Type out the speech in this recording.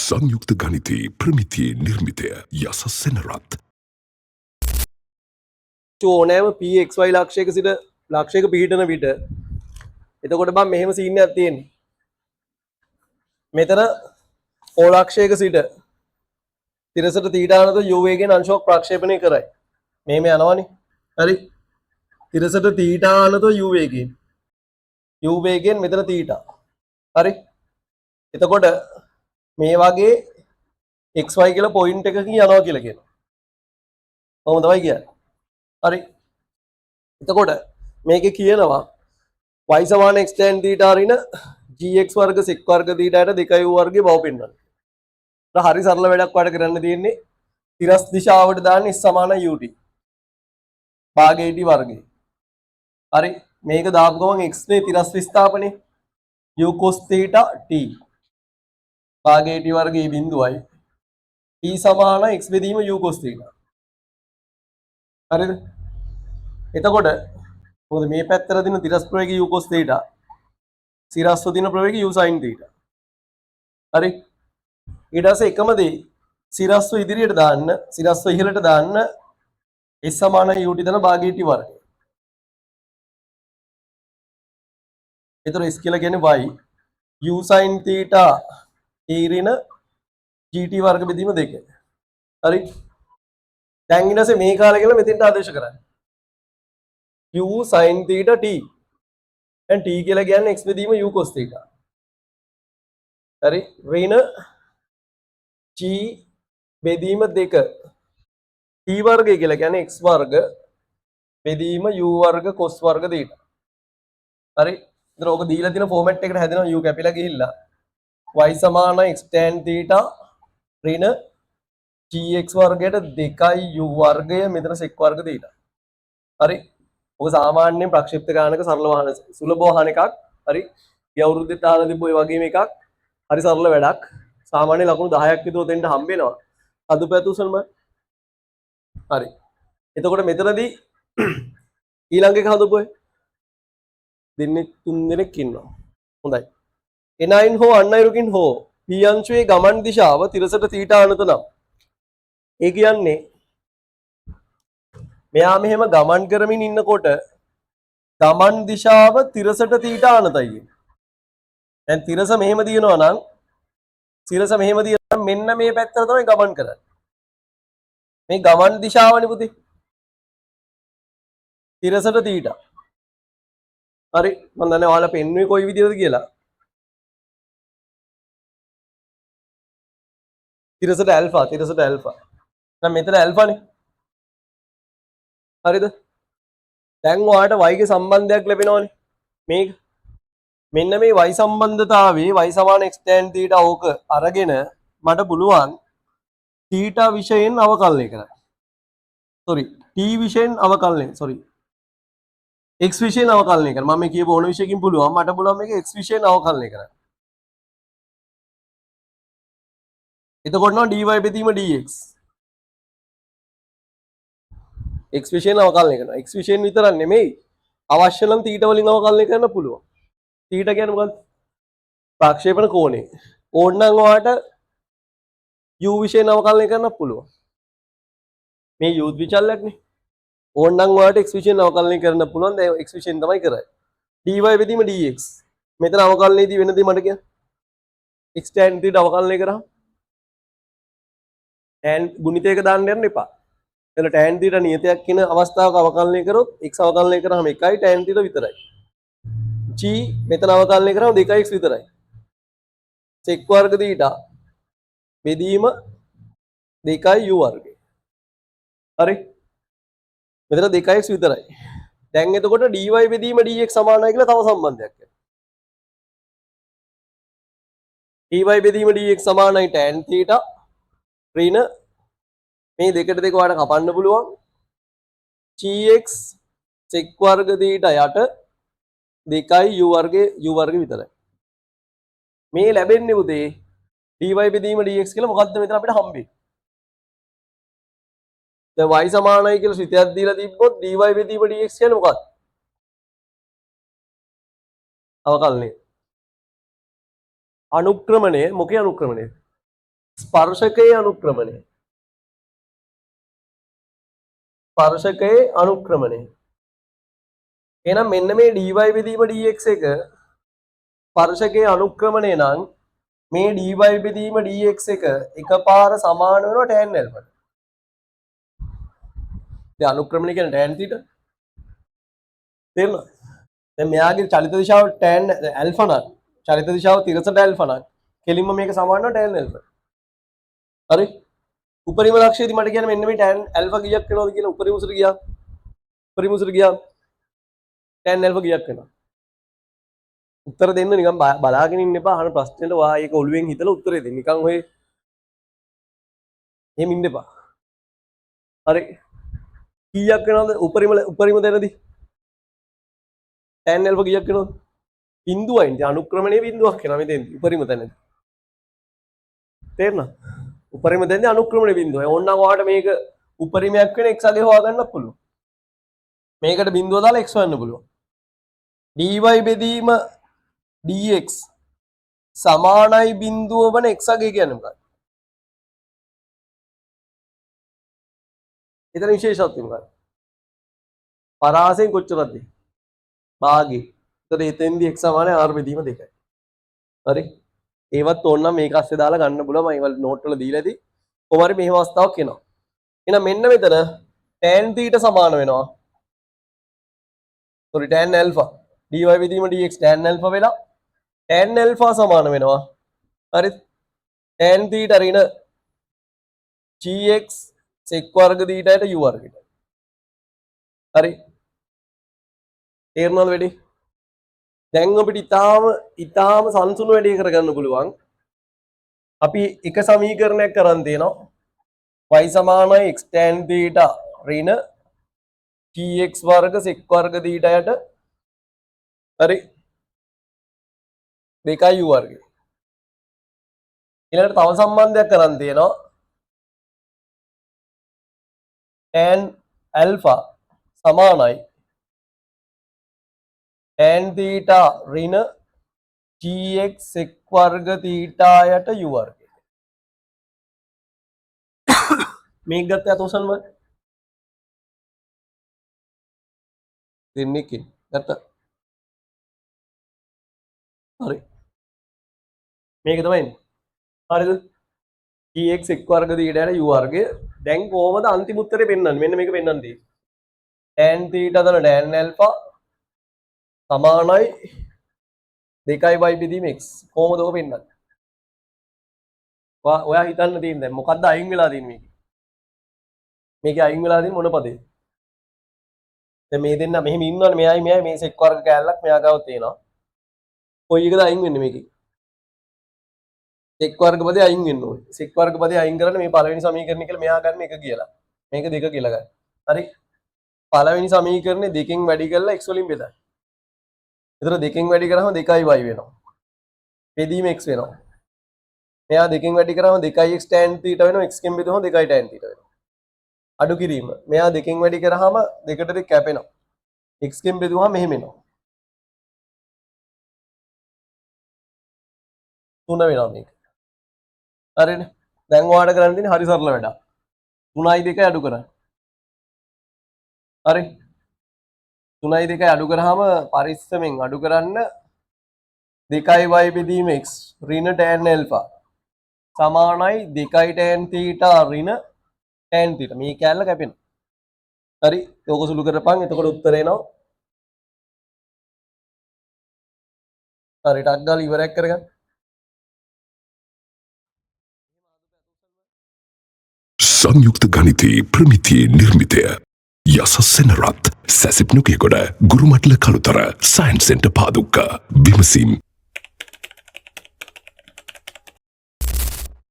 සංයුක්ත ගණිතයේ ප්‍රමිතියේ නිර්මිතය යස සෙනරත්. ඕනෑම PXY ලක්ෂයක සිට ලක්ෂයක පිහිටන විට, එතකොට බං මෙහෙම සීන් එකක් තියෙන්නේ. මෙතන O ලක්ෂයක සිට තිරසට තීටා අනතුව u වේගයෙන් අංශුවක් ප්‍රක්ෂේපණය කරයි. මෙහෙම යනවනේ. හරි. තිරසට තීටා අනතුව u වේගයෙන්. U වේගයෙන් මෙතන තීටා. හරි. එතකොට මේ වගේ XY කියලා පොයින්ට් එකකින් යනවා කියලා කියනවා. කොහොම තමයි කියන්නේ. හරි. එතකොට මේකේ කියනවා y සමාන x tan theta ඍණ gx වර්ග sec වර්ග θ යට 2 u වර්ගයේ බව පෙන්වන්න. හරි සරල වැඩක් ඔයාලට කරන්න තියෙන්නේ. තිරස් දිශාවට දාන්න s සමාන ut භාගය t වර්ගය. හරි. මේක දාපු ගමන් x නේ තිරස් විස්ථාපනේ, u cos theta t භාගය t වර්ගයේ බිඳුවයි, t සමාන x බෙදීම u cos theta. හරිද? එතකොට මොකද මේ පැත්තට දෙන තිරස් ප්‍රවේගය u cos theta, සිරස්ව දින ප්‍රවේගය u sin theta. හරි. ඊට පස්සේ එකම දේ සිරස්ව ඉදිරියට දාන්න, සිරස්ව ඉහළට දාන්න, s සමාන ut ධන භාගය t වර්ගය. එතකොට s කියලා කියන්නේ y u sin theta t ඍණ gt වර්ග බෙදීම 2. හරි. දැන් ඊට පස්සේ මේ කාලේ කියලා මෙතෙන්ට ආදේශ කරන්න. U sin theta t. දැන් t කියලා කියන්නේ x බෙදීම u cos theta. හරි. ඍණ g බෙදීම 2 t වර්ගය කියලා කියන්නේ x වර්ග බෙදීම u වර්ග cos වර්ග θ. හරි. ඉතින් ඕක දීලා තියෙන ෆෝමැට් එකට හැදෙනවා. U කැපිලා ගිහිල්ලා y සමාන x tan θ ඍණ gx වර්ගයට 2 u වර්ගය මෙතන sec වර්ග θ. හරි. ඔක සාමාන්‍යයෙන් ප්‍රක්ෂිප්ත ගානක සරල වහන සුලභ වහන එකක්. හරි. ගිය අවුරුද්දෙත් අහලා තිබ්බ ඔය වගේම එකක්. හරි සරල වැඩක්. සාමාන්‍ය ලකුණු 10ක් විතර ඔතෙන්ට හම්බ වෙනවා. අදු පැතුසල්ම. හරි. එතකොට මෙතනදී ඊළඟ එක හදපු අය දෙන්නේ තුන් දෙනෙක් ඉන්නවා. හොඳයි. එනයින් හෝ අන් අයුරකින් හෝ P අංශුවේ ගමන් දිශාව තිරසට තීටා අනුත නම්, ඒ කියන්නේ මෙයා මෙහෙම ගමන් කරමින් ඉන්නකොට ගමන් දිශාව තිරසට තීටා අනතයි කියන්නේ. දැන් තිරස මෙහෙම දිනනවා නම්, සිරස මෙහෙම දිනනවා නම්, මෙන්න මේ පැත්තට තමයි ගමන් කරන්නේ. මේ ගමන් දිශාවනේ පුතේ. තිරසට තීටා. හරි, මම දන්නේ ඔයාලා පෙන්නුවේ කොයි විදිහටද කියලා. තිරසට ඇල්ෆා, තිරසට ඇල්ෆා. දැන් මෙතන ඇල්ෆානේ. හරිද? දැන් ඔයාලට y ගේ සම්බන්ධයක් ලැබෙනවනේ. මේක මෙන්න මේ y සම්බන්ධතාවයේ y සමාන x tan θ ඕක අරගෙන මට පුළුවන් θ විෂයෙන් අවකලනය කරන්න. සෝරි, t විෂයෙන් අවකලනය, සෝරි, x විෂයෙන් අවකලනය කරන්න. මම මේ කියපු ඕන විෂයකින් පුළුවන්. මට පුළුවන් මේක x විෂයෙන් අවකලනය කරන්න. එතකොට නම් dy බෙදීම dx, x විෂයෙන් අවකලනය කරනවා. X විෂයෙන් විතරක් නෙමෙයි, අවශ්‍ය නම් තීටා වලින් අවකලනය කරන්න පුළුවන්. තීටා කියන්නේ මොකක්ද? ප්‍රක්ෂේපණ කෝණය. ඕනනම් ඔයාට u විෂයෙන් අවකලනය කරන්න පුළුවන්. මේ u ද්විචලයක් නේ. ඕනනම් ඔයාට x විෂයෙන් අවකලනය කරන්න පුළුවන්. දැන් x විෂයෙන් තමයි කරන්නේ. Dy බෙදීම dx. මෙතන අවකලනයේදී වෙන දේ මට කියන්න. X tan θ අවකලනය කරාම tan ගුණිතයක දාන්න යන්න එපා. එතන tan θ නියතයක් කියන අවස්ථාවක අවකලනය කරොත්, x අවකලනය කරාම 1යි tan θ විතරයි. G මෙතන අවකලනය කරාම 2x විතරයි. Sec වර්ග θ බෙදීම 2යි u වර්ගය. හරි. මෙතන 2x විතරයි. දැන් එතකොට dy බෙදීම dx සමානයි කියලා තව සම්බන්ධයක් එනවා. Dy බෙදීම dx සමානයි tan θ ඍණ, මේ දෙකට දෙක ඔයාලට කපන්න පුළුවන්, gx sec වර්ග θ යට 2යි u වර්ගයේ u වර්ග විතරයි. මේ ලැබෙන්නේ පුතේ dy බෙදීම dx කියලා. මොකද්ද මෙතන අපිට හම්බෙන්නේ? දැන් y සමානයි කියලා ශ්‍රිතයක් දීලා තිබ්බොත් dy බෙදීම dx කියන්නේ මොකක්ද? අවකලනය. අනුක්‍රමණය. මොකේ අනුක්‍රමණය? ස්පර්ශකයේ අනුක්‍රමණය. ස්පර්ශකයේ අනුක්‍රමණය. එහෙනම් මෙන්න මේ dy බෙදීම dx එක ස්පර්ශකයේ අනුක්‍රමණය නම්, මේ dy බෙදීම dx එක එකපාර සමාන වෙනවා tan ඇල්ෆාට. දැන් අනුක්‍රමණය කියන්නේ tan theta. තේරුණාද? දැන් මෙයාගේ චලිත දිශාව tan alpha නම්, චලිත දිශාව තිරසට ඇල්ෆා නම්, කෙලින්ම මේක සමාන වෙනවා tan alpha. හරි? උපරිම ලක්ෂයේදී මට කියන්න මෙන්න මේ tan alpha කීයක් වෙනවද කියලා. උපරිම උසට ගියා. උපරිම උසට ගියා. Tan alpha කීයක් වෙනවද? උත්තර දෙන්න නිකන් බලාගෙන ඉන්න එපා. අහන ප්‍රශ්නෙට ඔයා ඒක ඔළුවෙන් හිතලා උත්තරේ දෙන්න. නිකන් ඔය එහෙම ඉන්න එපා. හරි. කීයක් වෙනවද උපරිම තැනදී? Tan alpha කීයක් වෙනවද? බිඳුවයි. ඉතින් අනුක්‍රමණයේ බිඳුවක් වෙනවා මෙතෙන්දී උපරිම තැනදී. තේරුණා? උපරිම තැනදී අනුක්‍රමණයේ බිඳුවයි. ඕනනම් ඔයාලට මේක උපරිමයක් වෙන x අගය හොයාගන්නත් පුළුවන්. මේකට බිඳුව දාලා x හොයන්න පුළුවන්. Dy බෙදීම dx සමානයි බිඳුව වන x අගය කියන්නේ මොකක්ද? එතන විශේෂත්වය මොකක්ද? පරාසයෙන් කොච්චරද? භාගේ. එතකොට එතෙන්දී x සමානයි r බෙදීම 2යි. හරි. ඒවත් ඕනනම් මේක අස්සේ දාලා ගන්න පුළුවන්. මම ඒවල් නෝට් වල දීලා ඇති. කොහොම හරි මෙහෙම අවස්ථාවක් එනවා. එහෙනම් මෙන්න මෙතන tan θ සමාන වෙනවා. Sorry, tan alpha, dy බෙදීම dx tan alpha වෙලා tan alpha සමාන වෙනවා. හරි, tan θ ඍණ gx sec වර්ග θ යට u වර්ගයට. හරි, තේරුණාද වැඩි? දැන් අපිට ඉතාම ඉතාම සංසුන් වැඩේ කරගන්න පුළුවන්. අපි එක සමීකරණයක් කරන් තියෙනවා. Y සමානයි x tan θ ඍණ gx වර්ග sec වර්ග θ යට, හරි, 2යි u වර්ගය. ඊළඟට තව සම්බන්ධයක් කරන් තියෙනවා. Tan alpha සමානයි tan θ ඍණ gx sec වර්ග θ යට u වර්ගය. මේක ගත්ත අත උසන්න බලන්න. දෙන්නෙක් ඉන්න. ගත්තා. හරි. මේක තමයි එන්නේ. හරිද? Gx sec වර්ග θ යට u වර්ගය. දැන් කොහොමද අන්තිම උත්තරේ පෙන්වන්නේ? මෙන්න මේක පෙන්වන්න තියෙන්නේ. Tan θ ධන tan alpha සමානයි 2යි y බෙදීම x. කොහොමද ඔක පෙන්වන්නේ? ඔයා හිතන්න තියෙන දැන් මොකද්ද අයින් වෙලා තියෙන්නේ මේකේ? මේකේ අයින් වෙලා තියෙන්නේ මොන පදේද? දැන් මේ දෙන්න මෙහෙම ඉන්නවනේ, මෙයයි මෙයයි. මේ සෙක් වර්ග කෑල්ලක් මෙයා ගාව තියෙනවා. කොයි එකද අයින් වෙන්නේ මේකේ? සෙක් වර්ග පදේ අයින් වෙන්න ඕනේ. සෙක් වර්ග පදේ අයින් කරන්න මේ පළවෙනි සමීකරණය කියලා මෙයා ගන්න එක කියලා. මේක දෙක කියලා ගන්න. හරි. පළවෙනි සමීකරණේ දෙකෙන් වැඩි කරලා x වලින් බෙදන්න. එතකොට දෙකෙන් වැඩි කරාම 2යි y වෙනවා. බෙදීම x වෙනවා. මෙයා දෙකෙන් වැඩි කරාම 2යි x tan θ වෙනවා. X කෙන් බෙදුවම 2යි tan θ වෙනවා. අඩු කිරීම. මෙයා දෙකෙන් වැඩි කරාම දෙකට දෙක කැපෙනවා. X කෙන් බෙදුවම මෙහෙම එනවා. තුන වෙනවා මේක. හරිනේ. දැන් ඔයාලට කරන්න තියෙන්නේ හරි සරල වැඩක්. 3යි 2යි අඩු කරන්න. හරි. 3යි 2යි අඩු කරාම, පරිස්සමෙන් අඩු කරන්න, 2යි y බෙදීම x ඍණ tan alpha සමානයි 2යි tan θ ඍණ tan θ. මේ කෑල්ල කැපෙනවා. හරි. ඕක සුළු කරපන්. එතකොට උත්තරේ එනවා. හරි, ටක් ගාලා ඉවරයක් කරගන්න. සංයුක්ත ගණිතී ප්‍රමිතියේ නිර්මිතය යසස් සෙනරත්, සැසිප් නුගේගොඩ, ගුරුමට්ල, කළුතර, සයන්ස් සෙන්ටර්, පාදුක්ක. විමසීම්.